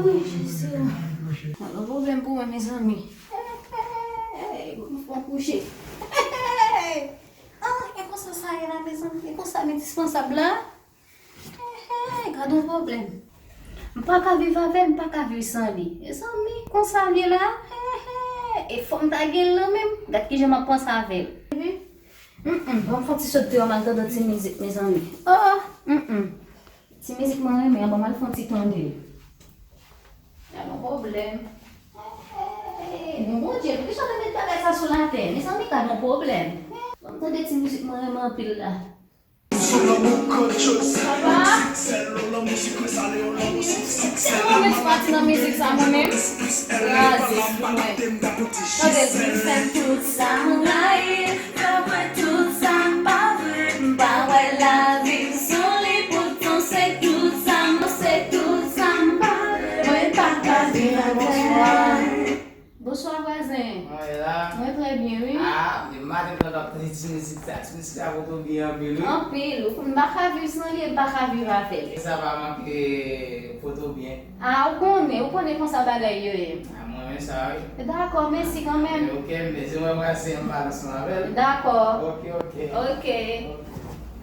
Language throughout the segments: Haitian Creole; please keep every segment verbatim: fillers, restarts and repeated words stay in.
Wi, Jezi. Mwen gen pwoblèm pou mwen, mezanmi. Hey, hey, hey, m fon kouche. Hey, hey, hey. Ah, e konsa sa ye la, mezanmi? E konsa m endispansab la? Hey, hey, gad yon pwoblèm. M pa ka viv avè l, m pa ka viv san li. Mezanmi, konsa l ye la? Hey, hey. E fò m ta gen l nan men m. Gad kijan m ap panse avè l. Mm, mm, ban m fè yon ti sot deyò, m al tande yon ti mizik, mezanmi. Oh, oh, mm, mm. Ti mizik mwen renmen an, ban m al fè yon ti tande. Gad yon pwoblèm. Hey, bon Bondye, poukisa w te met bagay sa sou latè? Mezanmi, gad yon pwoblèm. Ban m tande ti mizik mwen renmen anpil la. Sa va? Mwen renmen ti pati nan mizik sa mwen menm. Kraze pou mwen. Tande l di fè tout sa m rayi. Fè kwè tout sa m pa vle, m pa wè lavi m san li, poutan se tout sa m, se tout sa m pa vle, mwen pa ka viv avè l. Bonswa, vwazen. Mwen la. Mwen trè byen, wi. Ah, men maten m t ap tande ti mizik sa, ti mizik sa poto byen anpil, wi. Anpil, ou konn m pa ka viv san li, m pa ka viv avè l. Sa pa manke poto byen. Ah, ou konnen, ou konnen konsa bagay yo ye. Ah, mwen renmen sa, wi. Dakò, mèsi kanmenm. Ok, mèsi, mwen prese yon balans mwen avè l. Dakò. Ok, ok. Ok.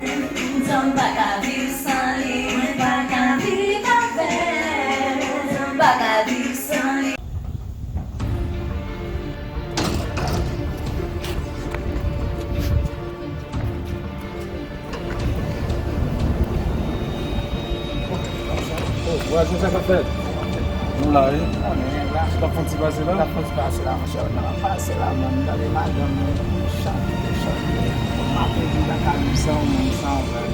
Poutan m pa ka viv san li, mwen pa ka viv avè l. Poutan m pa ka viv san li. Oh, vwazen, sa k ap fèt? Nou la, wi. Ou t ap fè yon ti pase la? T ap fè yon ti pase la, monchè. Nan pase la, man, m tande madanm mwen chante, chante. Maten, m pa ka viv san ou, menm san ou, frè m.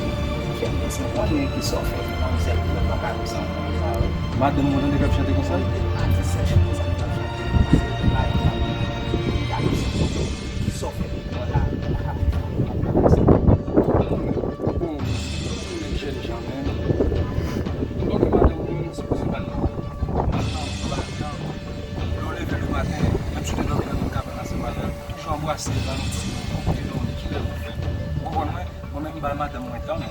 Kèt mesye, konnen ki sa w fè pou manmzèl pou mwen pa ka viv san ou. Madanm mwen tande k ap chante konsa? Maten, sèl chante sa li t ap chante. Maten, m pa ka viv san ou. Gade se kote. Ki sa w fè pou mwen la? Bon, si w wè yon nèg jènjan, men, ok, madanm mwen sipoze ba l nan madanm, ba l nan, lè w leve lematen, menm si w te dòmi nan menm kabann ansanm avè l, toujou anbrase l, ba l yon ti bon kote dòmi, kilè pou fè. Ou konprann mwen? Mwen menm, m ba madanm mwen tan, e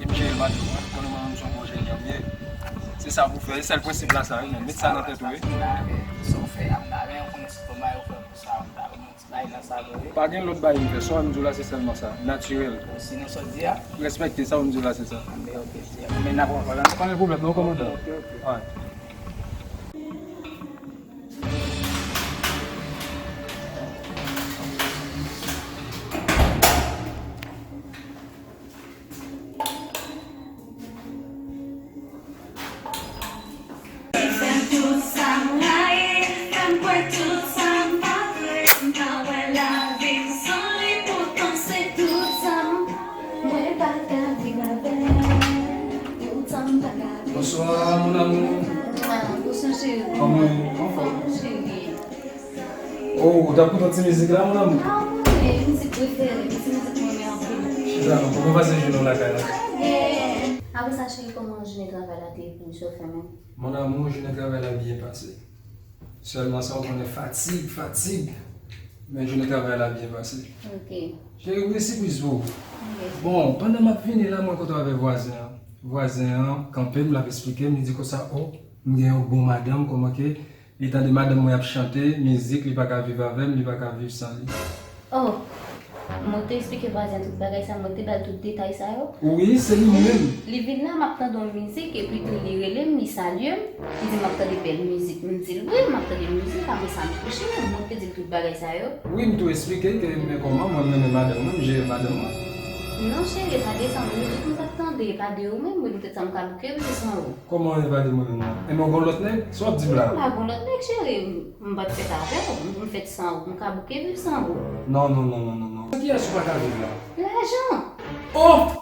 m jere madanm mwen, konnen mwen menm se yon bon jènjan m ye. Se sa pou fè, e sèl prensip la sa, wi, men met sa nan tèt ou, wi. Sa w fè a, m ta renmen konnen si konbyen ou fè pou sa, m ta renmen. Pa gen lòt bagay m fè, sa m di w la se sèlman sa, natirèl. Sinon sa w di a? Respekte sa m di w la se sa. Anben, ok, di a. Men n ap rankontre. Pa gen pwoblèm non, kòmandan. Ok, ok. Alright. Fè m tout sa m rayi, fè m kwè tout sa m pa vle, m pa wè lavi m san li, poutan se tout sa m pa vle, mwen pa ka viv avè l, poutan m pa ka viv. Bonsoir, mon amour. Ah, bonsoir, chéri. Kòman w ye? Anfòm, chéri. Oh, ou t ap koute yon ti mizik la, mon amour? Ah, wi, mizik prefere m, se mizik mwen renmen anpil. Chita non, kòman w pase jounen w lakay la? Trè byen. Apre sa, cheri, kòman jounen travay la te ye pou ou, sa w fè menm? Mon amour, jounen travay la byen pase. Sèlman sa w konnen, fatig, fatig. Men jounen travay la byen pase. Ok. Cheri, m gen sipriz pou ou. Ok. Bon, pandan m ap vini la, mwen kontre avèk vwazen an. Vwazen an kanpe m, l ap esplike m, li di konsa, oh, m gen yon bon madanm, kòman ke Li tande madanm mwen ap chante mizik, li pa ka viv avè m, li pa ka viv san li. Oh! Mwen te esplike vwazen tout bagay sa, mwen te ba l tout detay sa yo. Wi, se li menm. Li vin la, m ap tande yon mizik, epi tou li rele m, li salye m, li di m ap tande bèl mizik. M di l wi, m ap tande mizik, apre sa m kouche, mwen te di l tout bagay sa yo. Wi, m tou esplike ke men kòman mwen m renmen madanm mwen, m jere madanm mwen. Non, cheri, pa de sa, mizik m t ap tande, pa de ou menm, mwen m te di sa m ka bouke, wi, se san ou. Kòman e pa de mwen menm nan? Enben w gon lòt nèg? Sa w ap di m la? M pa gon lòt nèg, cheri. M pa t fèt avè w. M fèt san ou. M ka bouke viv san ou. Non, non, non, non, non, non. Kiyès ou pa ka viv la? Lajan. Oh!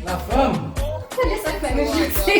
La fanm! Gade sa k fè nou jete.